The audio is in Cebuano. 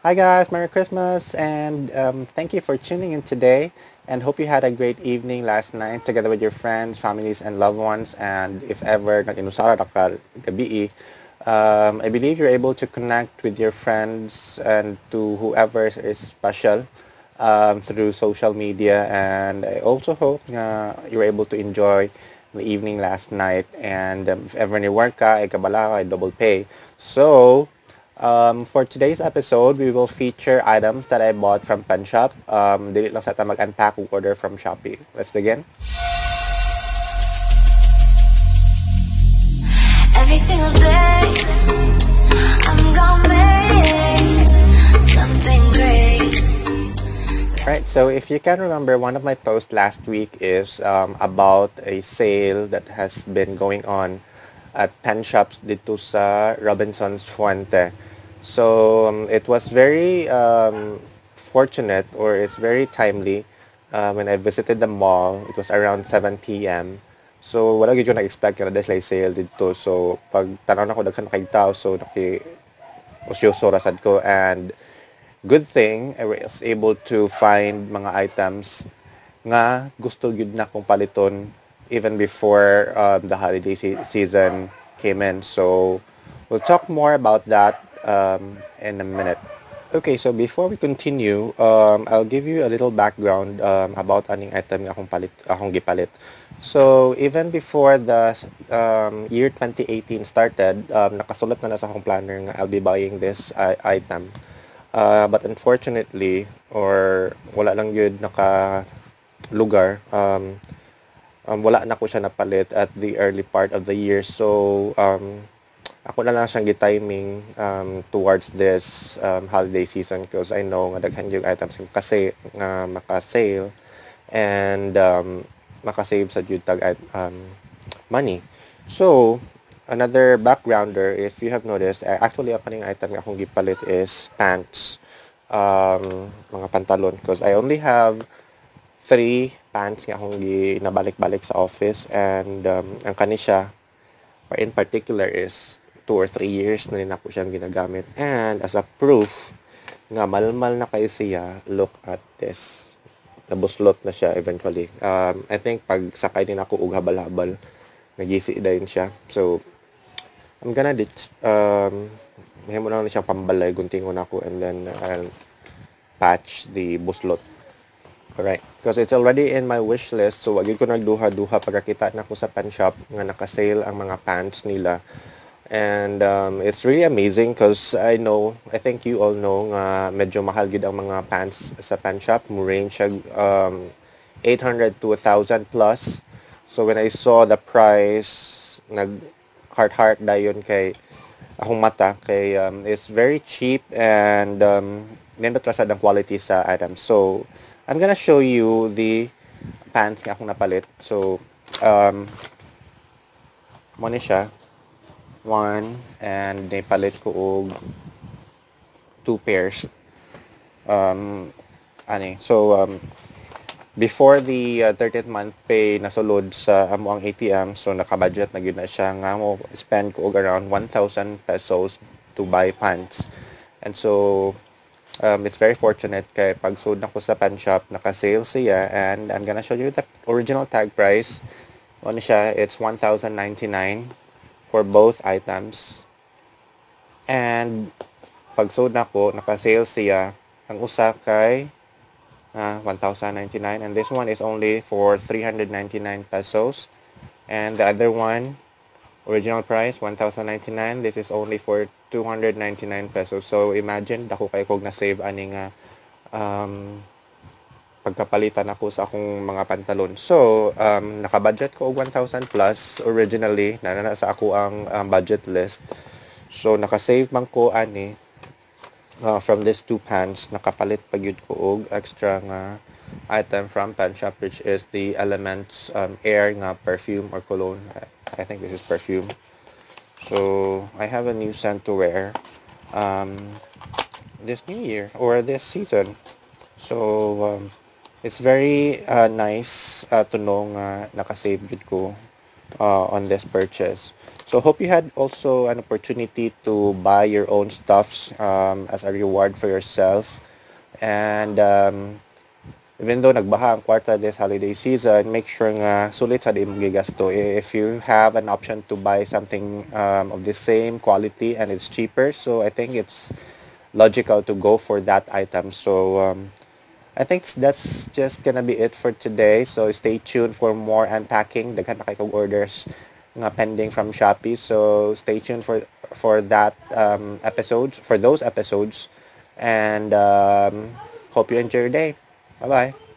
Hi guys, Merry Christmas and thank you for tuning in today, and hope you had a great evening last night together with your friends, families, and loved ones. And if ever nag-inusara ra ka gabii, I believe you're able to connect with your friends and to whoever is special through social media. And I also hope nga you're able to enjoy the evening last night. And if ever ni work ka, ay kabala ka, ay double pay. So, for today's episode, we will feature items that I bought from Penshoppe. Dili lang sa ta mag-unpack og order from Shopee. Let's begin. Every single day, I'm gonna make something great. Right, so if you can remember, one of my posts last week is about a sale that has been going on at Penshoppe dito sa Robinson's Fuente. So it was very fortunate, or it's very timely when I visited the mall. It was around 7 p.m. So wala gyud ko nag-expect nga naa sale dito. So pag tanaw nako, daghan kay tao, so naki osyoso ra sad ko, and good thing I was able to find mga items nga gusto gyud na kong paliton even before the holiday season came in. So we'll talk more about that in a minute. Okay, so before we continue, I'll give you a little background about aning item nga akong gipalit. So even before the year 2018 started, nakasulat na sa akong planner nga I'll be buying this item. But unfortunately, or wala lang gyud naka lugar, wala na ko siya napalit at the early part of the year. So, ako na lang siyang gi-timing towards this holiday season because I know nga daghan yung items kasi nga maka-sale and makasave sa jud tag money. So, another backgrounder, if you have noticed, actually ang kaning item nga akong gipalit is pants, mga pantalon, because I only have three pants nga akong ginabalik-balik sa office, and ang kani siya or in particular is 2 or 3 years na rin ako siyang ginagamit. And as a proof nga malmal na kayo siya, look at this. Nabuslot na siya eventually. I think pag sakay din ako og habal-habal, nagisi dayon siya. So, I'm gonna ditch, mahimo na lang siyang pambalay, guntingon ako, and then I'll patch the buslot. Alright. Because it's already in my wish list, so wag ko nagduha-duha pagkakita na ko sa Penshoppe nga naka-sale ang mga pants nila. And it's really amazing because I know, I think you all know nga medyo mahal gyud ang mga pants sa Penshoppe. Mo range siya 800 to 1,000 plus. So when I saw the price, nag heart heart dayon kay akong mata kay it's very cheap and nindot ra sad ang quality sa items. So I'm gonna show you the pants nga akong napalit. So mo ni siya one, and nipalit ko og two pairs ani. So before the 13th month pay nasulod sa amo ang ATM, so naka-budget na gyud na siya nga mo spend ko og around 1,000 pesos to buy pants. And so it's very fortunate kay pagsud nako sa Penshoppe, naka-sale siya, and I'm gonna show you the original tag price. Ano siya, it's 1,099 for both items. And pagsud nako, naka-sale siya, ang usa kay 1,099, and this one is only for 399 pesos, and the other one, original price 1,099, this is only for 299 pesos. So imagine, dako kay kog na save ani nga pagkapalitan ako sa akong mga pantalon. So, naka-budget ko og 1,000 plus originally, na sa ako ang budget list. So, naka-save man ko ani from these two pants, nakapalit pa gyud ko og extra nga item from Penshoppe, which is the Elements Air nga perfume or cologne. I think this is perfume. So, I have a new scent to wear this new year or this season. So, it's very nice to know nga nakasave gud ko. On this purchase. So hope you had also an opportunity to buy your own stuffs as a reward for yourself. And even though nagbaha ang kwarta this holiday season, make sure nga sulit sa imong gigasto. If you have an option to buy something of the same quality and it's cheaper, so I think it's logical to go for that item. So I think that's just gonna be it for today. So stay tuned for more unpacking. Daghan na kay kog orders nga pending from Shopee. So stay tuned for that episodes, for those episodes. And hope you enjoy your day. Bye-bye.